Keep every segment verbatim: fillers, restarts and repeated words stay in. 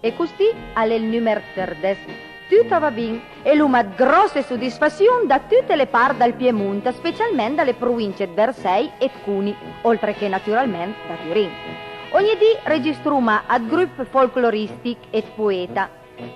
E custì al è ël nùmer tërdes. Tut a va bin e l'oma ëd gròsse sodisfassion da tute le part dal Piemont, specialment da le province ëd Versej e ëd Coni, oltre che naturalment da Turin. Ogni dì registroma ëd grup folclorìstich e ëd poeta,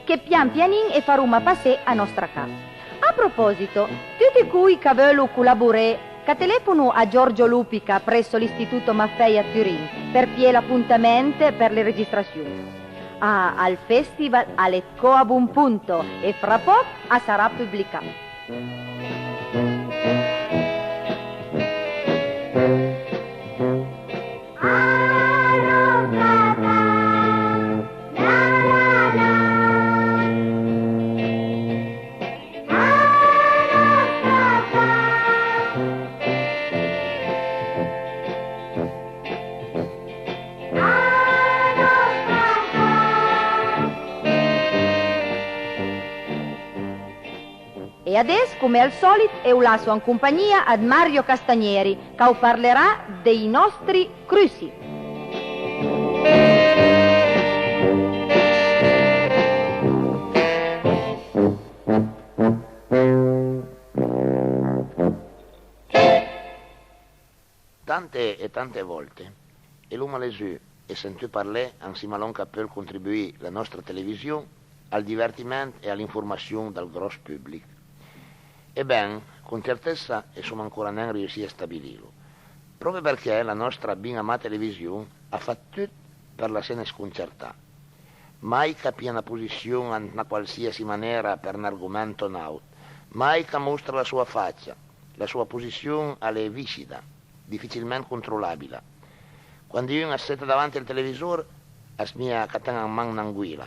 che pian pianin e faroma passé a nòstra ca. A proposito, tuti coj ch'a veulo colaboré, ch'a telefono a Giorgio Lupica presso l'Istituto Maffei a Turin për pié l'apontament për le registrassion. Ah, al festival al è co a bon ponto e fra pòch a sarà publicà. E adess, come al sòlit, eu lasso an compagnia ëd Mario Castagneri, ch'au parlerà dei nòstri crussi. Tante e tante vòlte, e l'oma lesù e sentù parlé ansima lòn ch'a peul contribuì la nòstra television al divertiment e a l'informassion dal gròss pùblich. E ben, con certessa e soma ancora nen riussì a stabililo, pròpi përchè la nòstra bin-amà television a fa tut për lassene sconcertà. Mai ch'a pija na posission ant na qualsiasi manera për n'argoment o n'àut, mai ch'a mostra la soa facia, la soa posission a l'é viscida, dificilment controlabila. Quandi un as seta davanti al televisor, as mija ch'a ten an man n'anguila.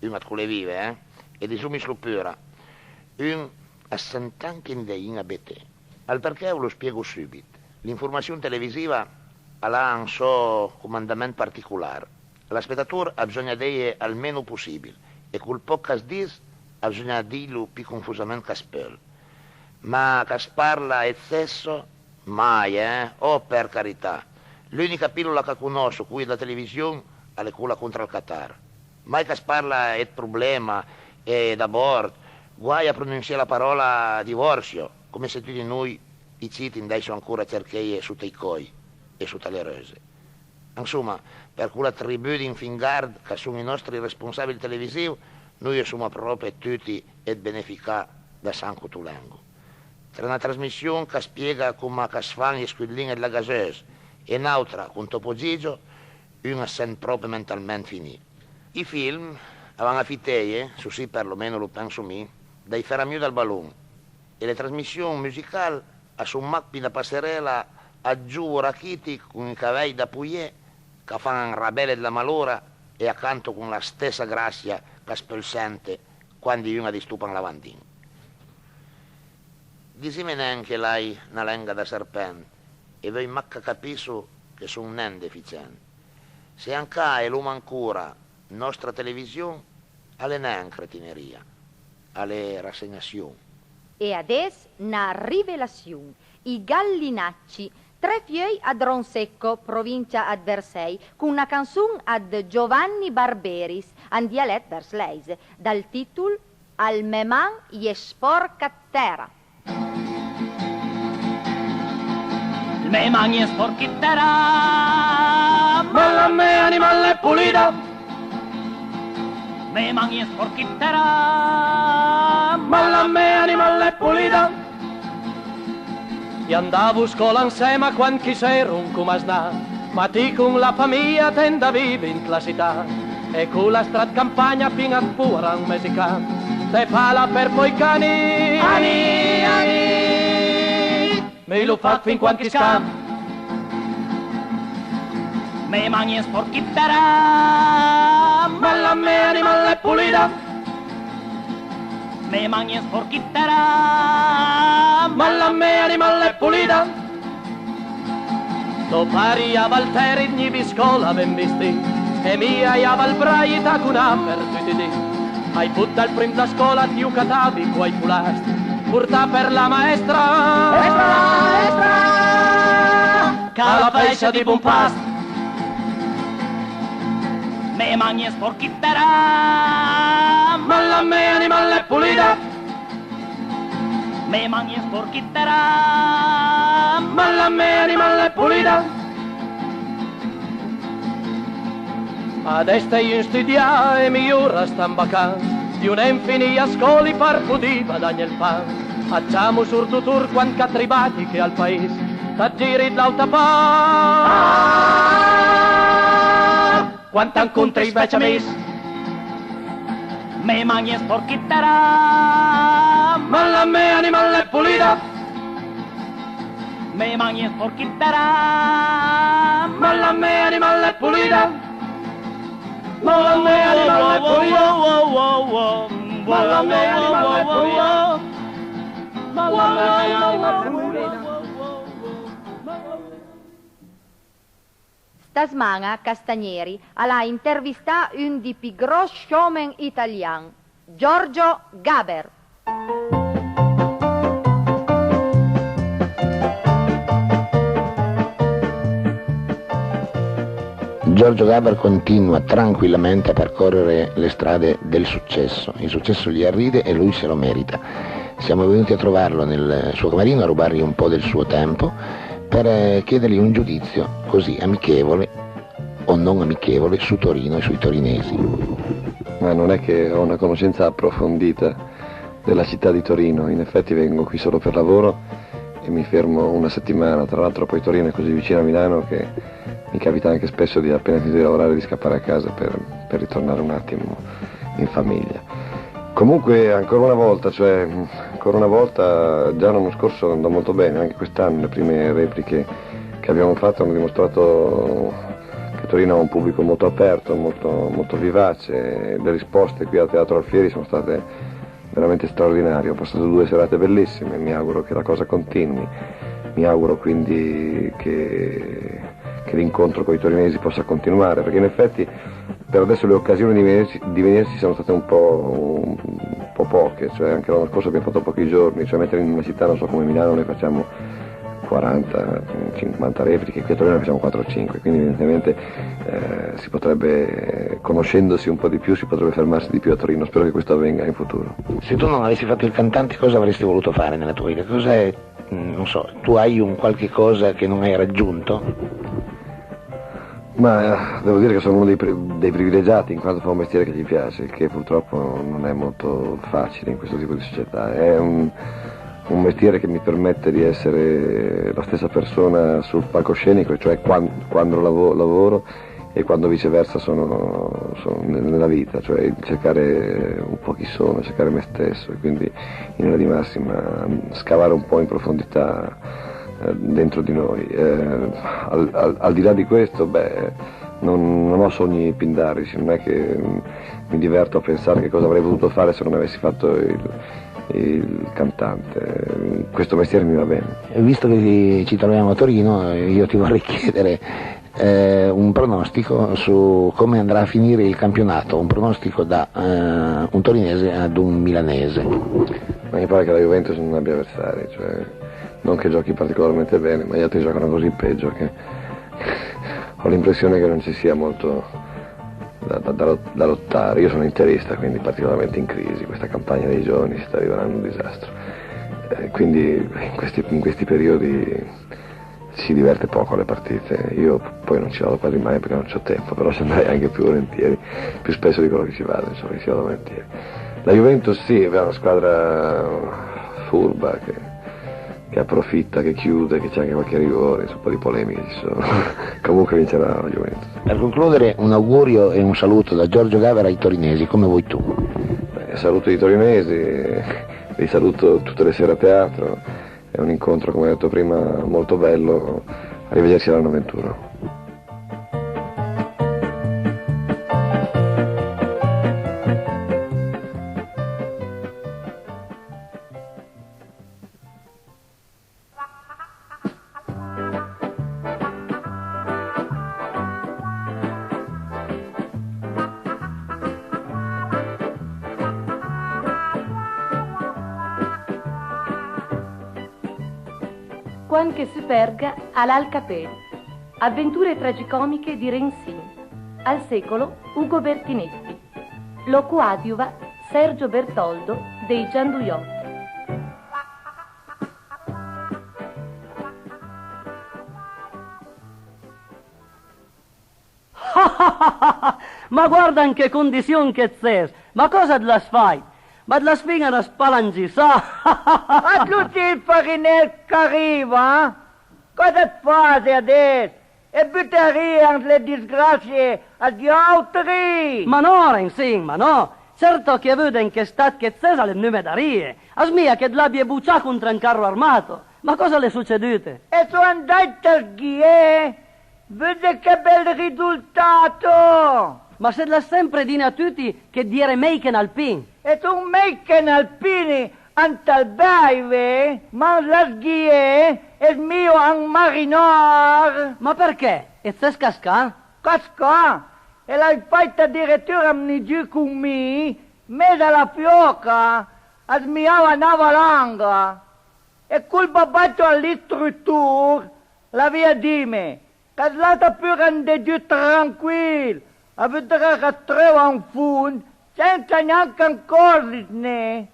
Un at cole vive, eh? E disomiclo pura, un as sent anche un dein a beté. Al përchè o lo spiego sùbit. L'informassion televisiva a l'ha an sò comandament particolar. L'aspetator a bzogna deje al meno possibil, e col pòch ch'as dis a bzogna dilo pì confusament ch'as peul. Ma ch'as parla ëd sesso? Mai, eh? Oh, për carità! L'ùnica pilola ch'a conòsso, coj dla television, a l'é cola contra al catar. Mai ch'as parla ëd problema e d'abòrt, guai a pronunsié la paròla divorsio, come se tuti noi ij cit andèisso ancora a cercheje sota ij còi e sota le reuse. Ansoma, për cola tribù d'infingard ch'a son ij nòstri responsabil televisiv, noi soma pròpe tuti ëd beneficà da San Cotolengo. Tra na trasmission ch'a spiega coma ch'as fan ij scudlin dla gazeuse e n'àutra con Topo Gigio, un as sent pròpe mentalment finì. Ij film a van a fiteje, sò sì, përlomeno lo penso mi, dai Feramiù dal balon, e le trasmission musical a son mach pì na passerela ëd giovo rachiti con ij cavèj da pojé ch'a fan rabele dla malora e a canto con la stessa grassia ch'as peul sente quandi un a distopa an lavandin. Disime nen che l'hai na lenga da serpent e veui mach ch'a capisso che son nen deficient. Se an ca e l'oma ancora nòstra television, a l'é nen cretineria, a l'é rasegnassion. E adess na rivelassion, I Gallinacci, tre fieuj ëd Ronsecco, provincia ëd Versej, con na canson ëd Giovanni Barberis, an dialèt verslèis, dal tìtol Al mè man i é spòrch ëd tèra. Ël mè man i é spòrch ëd tèra, ma la mè anima a l'é polida. Mè man i é spòrch ëd tèra, ma la mè anima a l'é polida. I andavo a scòla ansema quand ch'i s'ero ancomasnà, ma ti con la famija te andavivi ant la sità, e cola strà ëd campagna fin-a ëd Poaran Mesican, te fala për pòch ani, ani, ani. Mi l'ho fat fin quand ch'i scamp. Mè man i é spòrch ëd tèra, ma la mè anima a l'é polida. Mè man i é spòrch ëd tèra, ma la mè anima a l'é polida. To pari a Valteri i gnivi a scòla ben vistì, e mi a-i ava al brai taconà për tuti ij dì. Ai botà ël prim dla scòla, ti o catavi coj polast, portà për la maestra. Maestra, maestra! Ch'a la fèissa di bon past. Me man a-i é sporch ëd tèra, ma la mé anima a l'é polida. Me man a-i é sporch ëd tèra, ma la mé anima a l'é polida. Adess t'é un stüdià e mi-jò restà ën vacansa, più nen finì a scòla për pudì vadagné ël pan. Ciamo sor dotor quand ch'a tribati ché al paes, t'at giri ëd l'àuta part. Quand ancontri ij vècc amis. Me man a-i é sporch ëd tèra, ma la mé anima a l'é polida. Me man a-i é sporch ëd tèra, ma la mé anima a l'é polida. Ma la mé anima a l'é polida. Ma la mé anima a l'é polida. Ma la mé anima a l'é polida. Sta sman-a Castagneri al à intervistà un dij pì gròss showman italian, Giorgio Gaber. Giorgio Gaber continua tranquillamente a percorrere le strade del successo. Il successo gli arride e lui se lo merita. Siamo venuti a trovarlo nel suo camerino a rubargli un po' del suo tempo per eh, chiedergli un giudizio così amichevole o non amichevole su Torino e sui torinesi. Ma non è che ho una conoscenza approfondita della città di Torino, in effetti vengo qui solo per lavoro e mi fermo una settimana, tra l'altro poi Torino è così vicino a Milano che mi capita anche spesso di appena finito di lavorare di scappare a casa per, per ritornare un attimo in famiglia. Comunque, ancora una volta, cioè, ancora una volta, già l'anno scorso andò molto bene, anche quest'anno le prime repliche che abbiamo fatto hanno dimostrato che Torino ha un pubblico molto aperto, molto, molto vivace, le risposte qui al Teatro Alfieri sono state veramente straordinarie, ho passato due serate bellissime, mi auguro che la cosa continui, mi auguro quindi che, che l'incontro con i torinesi possa continuare, perché in effetti per adesso le occasioni di venirci, di venirci sono state un po', un po' poche, cioè anche l'anno scorso abbiamo fatto pochi giorni, cioè mettere in una città, non so, come Milano, noi facciamo quaranta, cinquanta repliche, qui a Torino ne facciamo quattro o cinque, quindi evidentemente eh, si potrebbe, conoscendosi un po' di più, si potrebbe fermarsi di più a Torino, spero che questo avvenga in futuro. Se tu non avessi fatto il cantante, cosa avresti voluto fare nella tua vita? Cosa è, mm, non so, tu hai un qualche cosa che non hai raggiunto? Ma eh, devo dire che sono uno dei, pri- dei privilegiati in quanto fa un mestiere che gli piace, che purtroppo non è molto facile in questo tipo di società. È un, un mestiere che mi permette di essere la stessa persona sul palcoscenico, cioè quan- quando lavo- lavoro e quando viceversa sono, sono ne- nella vita, cioè cercare un po' chi sono, cercare me stesso e quindi in linea di massima scavare un po' in profondità eh, dentro di noi. Eh, al, al- al di là di questo, beh, non, non ho sogni pindarici, non è che mm, mi diverto a pensare che cosa avrei potuto fare se non avessi fatto il, il cantante. Questo mestiere mi va bene. Visto che ci troviamo a Torino, io ti vorrei chiedere eh, un pronostico su come andrà a finire il campionato, un pronostico da eh, un torinese ad un milanese. Ma mi pare che la Juventus non abbia avversari, cioè non che giochi particolarmente bene, ma gli altri giocano così peggio che ho l'impressione che non ci sia molto da, da- da lot- da lottare. Io sono interista, quindi particolarmente in crisi. Questa campagna dei giovani si sta rivelando un disastro. Eh, quindi in questi, in questi periodi si diverte poco alle partite. Io poi non ci vado quasi mai perché non c'ho tempo, però ci andrei anche più volentieri, più spesso di quello che ci vado, insomma, ci vado volentieri. La Juventus sì, è una squadra furba che, che approfitta, che chiude, che c'è anche qualche rigore, insomma, un po' di polemiche ci sono. Comunque vincerà la Juventus. Per concludere, un augurio e un saluto da Giorgio Gavera ai torinesi, come vuoi tu. Beh, saluto i torinesi, li saluto tutte le sere a teatro. È un incontro, come ho detto prima, molto bello. Arrivederci all'anno ventuno. Quand che Superga al à ël capèl. Avventure tragicomiche di Rensin. Al secolo Ugo Bertinetti. Lo coadiuva Sergio Bertoldo dei Gianduiotti. Ma guarda an che condision che 't ses! Ma còsa 't l'has fàit? Ma 't l'has fin-a da spalangisà! Atlo sì ël farinèl ch'a riva! Còsa 't fase adess? E butarìe an le disgrassie a j'àutri! Ma nò, Rensin, ma nò! Certo che vëdde an che stat che 't ses a l'é 'd numedarìe! A smija che 't l'abie bocià contra un carro armato! Ma còsa a l'é sucedùte? E son andàit a sghié! Vëdde che bel risultato! Ma se 't l'has sempre dine a tuti che 't j'ere mej che n'alpin! E son mej che n'alpini ant ël bèive, ma an la sghié e smio a un marinàr! Ma përchè? E 't ses cascà? Cascà! E l'hai fàit adiritùra vnì giù con mi, mes a la fiòca, a smijava na valanga! E col babato a l'istruttor, l'avìa dime: Ch'a 's lassa pura andé giù tranquil, a vëdrà ch'a 's treuva an fond sensa gnanca ancòrgisne!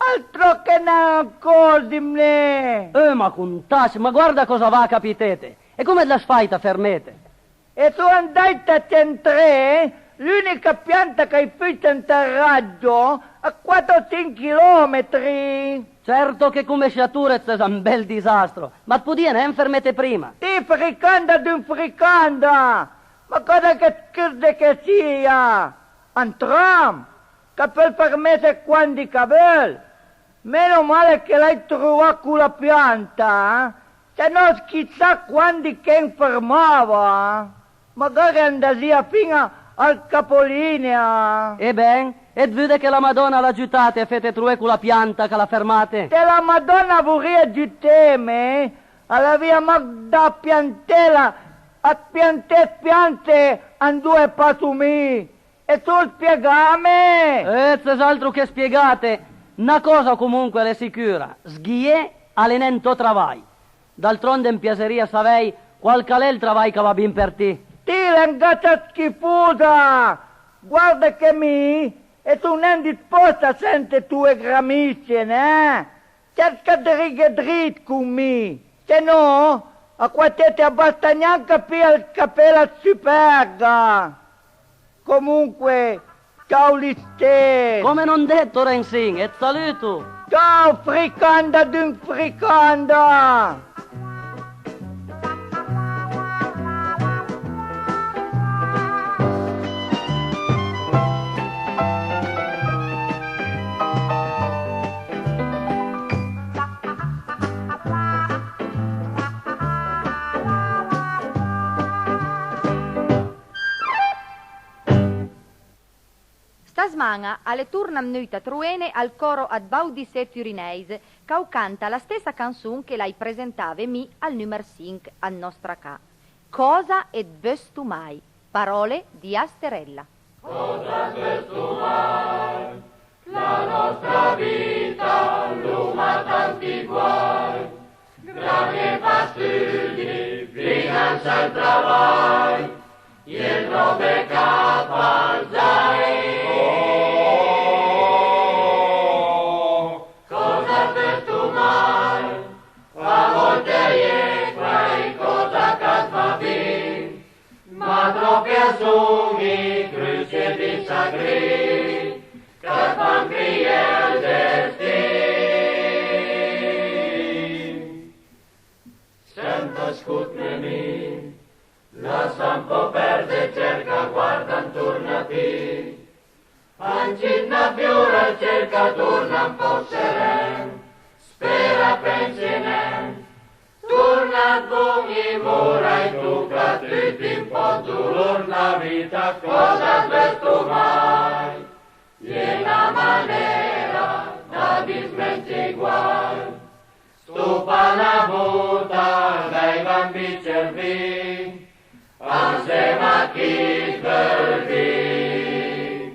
Altro che nen ancòrgimne! Eh, ma contass, ma guarda còsa a va a capitete! E come 't l'has fàit a fermete? E son andàit a centré l'ùnica pianta ch'a-i fussa ant ël raggio a quater o sinch chilometri! Certo che come sciature 't ses un bel disastro, ma 't podìe nen fermete prima? Ti fricanda d'un fricanda! Ma còsa che 't cërde ch'a sia? Un tram? Ch'a peul fermesse quandi ch'a veul? Meno male che l'hai trovà cola pianta, eh? Se nò chissà quandi ch'am fermava, eh? Magari andasìa fin-a al capolinea. E ben, e 't vëdde che la Madòna a l'ha giutate a fete trové cola pianta ch'a l'ha fermate? Se la Madòna a vorìa giuteme, a l'avìa mach da piantela, a pianté 'd piante andoa passo mi. E son spiegame! Eh, 't ses altro che spiegate! Na còsa comunque a l'é sicura, sghié a l'é nen 'l tò travaj. D'altronde am piaserìa savèj qual ch'a l'é ël travaj ch'a va bin për ti. Ti l'é un gata schifosa! Guarda che mi e son nen dispòsta a sente toe gramissie, neh! Cerca 'd righé drit con mi, se nò a quatete a basta gnanca pì ël capel a superga! Comunque, ciao l'istess! Come non detto, Rensin, e 't saluto! Ciao, fricanda d'un fricanda! Sta sman-a a l'é torna vnuita troene al coro ëd Baudissé Turinèise, ch'au canta la stessa canson che l'hai presentave mi al numer sinch ëd nòstra ca. Còsa it veusto mai? Paròle di Asterella. Còsa it veusto mai? La nòstra vita l'oma tanti guai, gran e pa studi, finansa e travaj, e ròbe ch'a fa zai. Còsa it veusto mai? A vòlte a-i é quaicòsa ch'a va bin, ma tròpi a son ij cruci ed ij sagrin ch'a fan pijé ël destin. Sent, scotne mi, lassa un pò perde, cerca, guarda antorn a ti. Ancit na fiora, cerca torna un pòch seren, spera, pense nen, torna ëd bon umor, a-j toca a tuti un pò ëd dolor, la vita còsa it veusto mai? A-i é na manera da dismenté ij guaj. Stopa na vota, beiva un bicer 'd vin, ansema a chi it veul bin.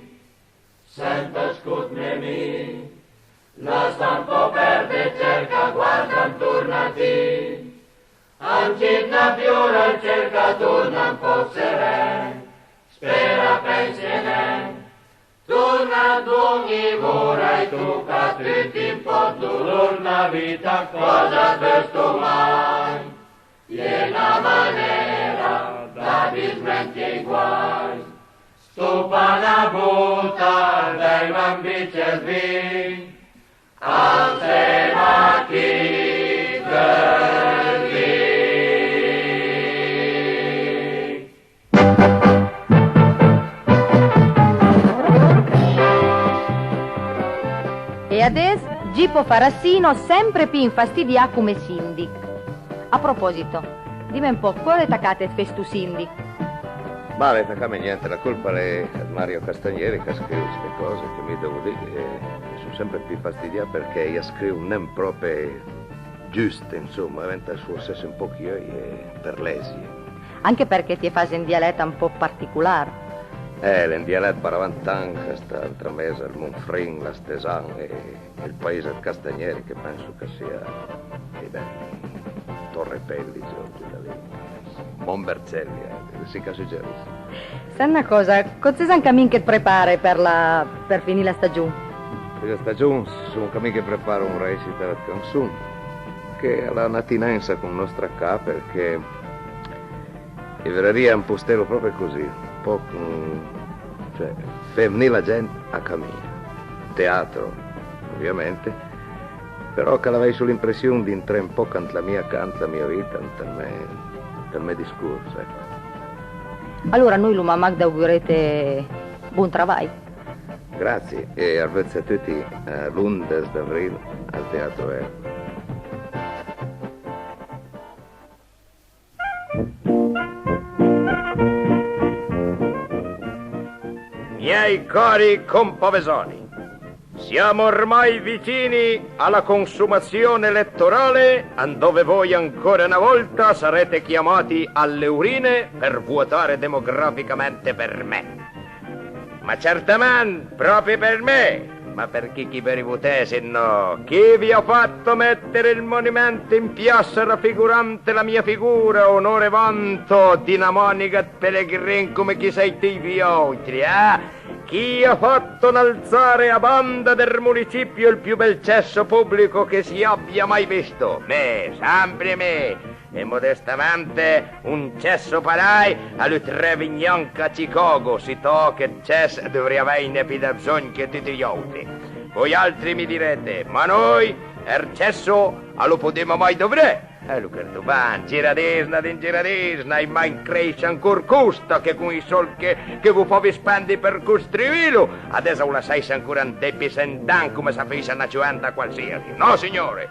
Sent, scotne mi, lassa un pò perde, cerca, guarda antorn a ti. Ancit na fiora, cerca torna un pòch seren, spera, Tuca tuti un pò 'd dolor, na vita còsa veusto mai? Ie na manera da dismenteghé i guai. Stopà na bota, beive un bicer 'd vin, ansema a chi veuvi. E adess Gipo Farassino, sempre pì infastidià come sindic. A proposito, dime un pò, còsa l'é tacàt ëd fé sto sindic? Ma l'é tacame gnente, la colpa l'é ëd Mario Castagneri ch'a scriv ste còse che mi devo dì che mi son sempre pì infastidià përchè i-j a scriv nen pròpe giuste, insoma, venta sforzesse un pòch i euj e për lesi. Anche përchè ti ël fase an dialèt un pò particolar. Eh, l'é un dialèt baravantan, ch'a sta tra mes ël Monfrin, l'Astesan e, e ël pais ëd Castagneri, che penso ch'a sia, e ben, Torre Pellice, o giù da lì. Monbercelli, eh, sì ch'a sugeriss. Sent na còsa, còs ses an camin che it prepare për la, për finì la stagion? Për la stagion son an camin che preparo un récita ëd canson, che a l'ha n'atinensa con Nòstra Ca, përchè i vërarìa impostelo pròpe così, un pò con, cioè, fé vnì la gent a ca mi. Teatro, ovviamente, però ch'a l'avèisso l'impression d'intré un pòch ant la mia ca, ant la mia vita, ant ël me, ant ël me discors, ecco. Alora noi l'oma mach d'augurete bon travaj. Grazie, e arvëdse a tuti, eh, l'ondes d'avril al Teatro Vert. Miei cari compavesani, siamo ormai vicini alla consumazione elettorale, dove voi ancora una volta sarete chiamati alle urine per votare demograficamente per me. Ma certamente, proprio per me, ma për chi ch'i veuria voté, se no? Chi vi ha fatto mettere il monumento in piazza raffigurante la mia figura, onore e vanto di na màniga ëd pelegrin come ch'i sait ti viàutri, eh? Chi ha fatto nalzare a banda del municipio il più bel cesso pubblico che si abbia mai visto? Me, sempre me! E modestamente un cesso parèj a lu treuvi gnanca a Chicago, sitò che ëd cess a dovria avèjne pì da bzògn che tuti j'àutri. Voialtri mi direte: "Ma noi ël cesso a lo podemo mai dovré?" E lo chërdo ben, giradisna din giradisna, i m'ha increisse ancor costa che con ij sòld che, che vo favi spendi për costruilo, adess a lo lassèisse ancora andé pì sent d'an come s'a feuisse na gioenda qualsiasi. No, signori!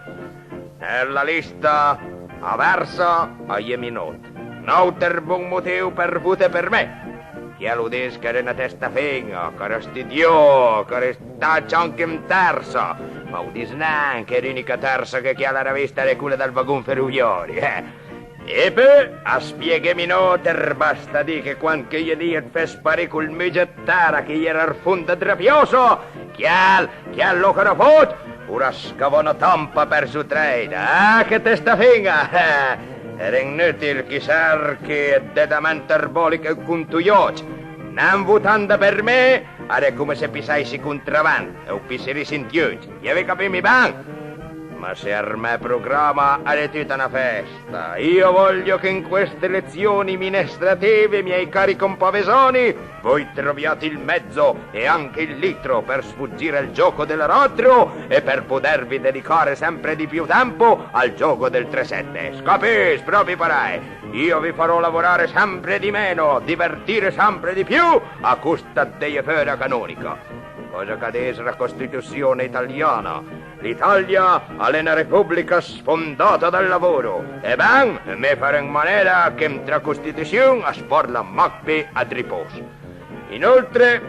Nella lista aversa a-i é mi nòt. N'àuter bon motiv për voté për me. Chiel o dis ch'a l'é na testa fin-a, ch'a l'ha studià, ch'a l'é stacc anche an tersa, ma o dis nen che l'ùnica tersa che chiel a l'ha vista a l'é cola dal vagon feroviari, eh. E peui, a spiegheme inòter, basta dì che quand che i é lì a fé sparì col meuggio ëd tera ch'i j'era al fond ëd la piassa, chiel, chiel lò ch'a l'ha fat, o l'ha scavà na tampa për sò trèira. Ah, che testa fin-a! Eh, a l'é inutil ch'i serchi ëd dé da ment ërbòliche ël contojàcc. Nen votanda për me, a l'é come se pissèisse contravent, e o pisserissi an deuj. I avì capime ben? Ma se ël me programa a l'é tuta na festa, io voglio che in queste elezioni amministrative, miei cari compavesani, voi troviate il mezzo e anche il litro per sfuggire al gioco dell'aratro e per potervi dedicare sempre di più tempo al gioco del tre sette. Scapiss, pròpi parèj! Io vi farò lavorare sempre di meno, divertire sempre di più a costa dëje feure a canonica. Còsa ch'a dis la Costituzione italiana? L'Italia a l'é na repubblica sfondata dal lavoro. E ben, mi farò an manera che ant la Costituzion as parla mach pì ëd ripòs. Inoltre,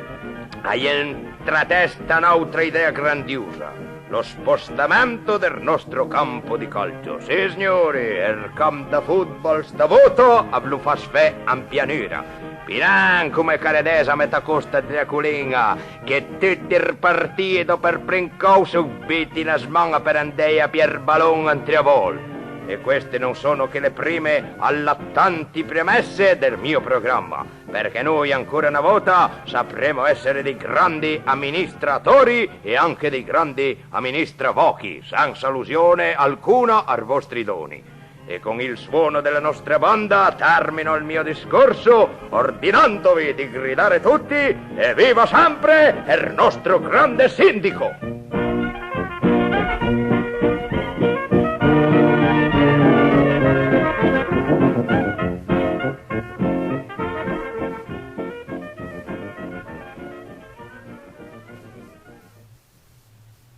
a-i é ant la testa n'àutra idea grandiosa, lo spostamento del nostro campo di calcio. Sì, signori, ël camp da fotbal stavòta a vlo fas fé an pianura. Pì nen come ch'a l'é adess a metà costa dla colin-a, che tuti ij partij dopò ël prim còs a-j bute na sman-a për andé a pié ël balon an tre bòl. E queste non sono che le prime allattanti premesse del mio programma, perché noi ancora una volta sapremo essere dei grandi amministratori e anche dei grandi amministravochi, senza allusione alcuna ai vostri doni. E con il suono della nostra banda termino il mio discorso ordinandovi di gridare tutti: "Evviva sempre il nostro grande sindico!"